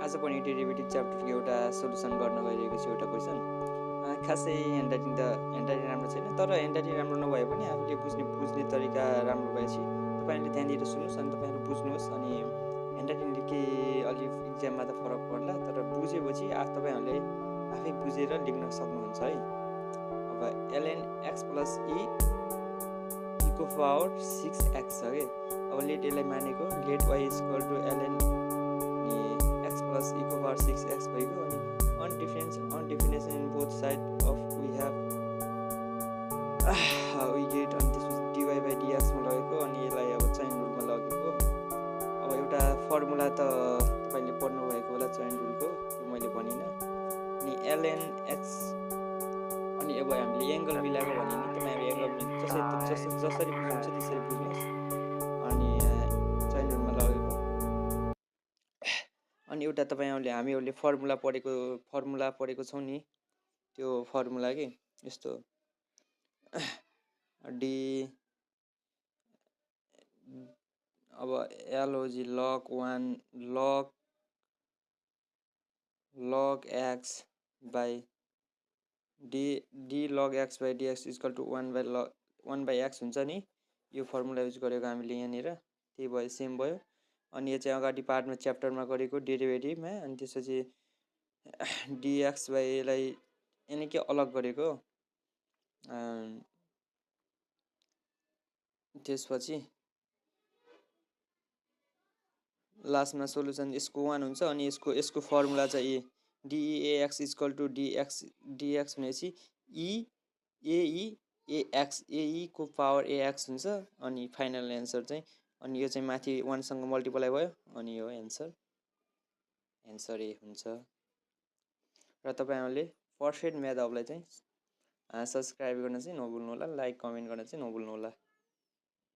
आज पनि डेरिभेटिभ च्याप्टरको एउटा सोल्युसन गर्न गइरहेको छु एउटा क्वेसन। खासै ह्यान्डराइटिङ राम्रो छैन, तर ह्यान्डराइटिङ राम्रो नभए पनि आफूले बुझ्ने तरिका राम्रो भएपछि तपाईँहरूले ध्यान दिएर सुन्नुहोस् अनि तपाईँहरू बुझ्नुहोस्। अनि ह्यान्डराइटिङले के अलि इक्जाममा त फरक पर्ला, तर बुझेपछि तपाईँहरूले आफै बुझेर लेख्न सक्नुहुन्छ है। अब ln x + e को पावर 6x छ कि। अब लेट यसलाई मानेको let y = ln x + e को पावर 6x भएको। अनि on definition in both side of we get अनि त्यसपछि dy/dx मा लगेको अनि यसलाई अब चेन रुलमा लगेको। अब एउटा फर्मुला त तपाईले पढ्नु भएको होला चेन रुलको, त्यो मैले भनिनँ। अनि ln x अनि अब हामीले एंगल मिलाएको भने नि तपाईहरु एंगल जसरी बुझ्नुहुन्छ त्यसरी बुझ्नुस्। अनि चेन रुलमा लगेको। अनि एउटा हामीहरूले फर्मुला पढेको छौं नि, त्यो फर्मुला के यस्तो डी अब log log x by d log x by dx = 1/x हुन्छ नि। यो फर्मुला युज गरेको हामीले यहाँनिर, त्यही भयो सेम भयो। अनि यो चाहिँ अगाडि पार्टमा च्याप्टरमा गरेको डेरिभेटिभमा, अनि त्यसपछि dx by लाई यानी के अलग गरेको। त्यसपछि लास्टमा सोलुसन यसको 1 हुन्छ। अनि यसको फर्मुला चाहिँ deax = dx भनेपछि ae को पावर ax हुन्छ। अनि फाइनल एन्सर चाहिँ, अनि यो चाहिँ माथि 1 सँग मल्टिप्लाई भयो अनि यो एन्सर ए हुन्छ। र तपाईहरुले पर्फेक्ट म्याथ हबलाई चाहिँ सब्स्क्राइब गर्न चाहिँ नभुल्नु होला, लाइक कमेन्ट गर्न चाहिँ नभुल्नु होला।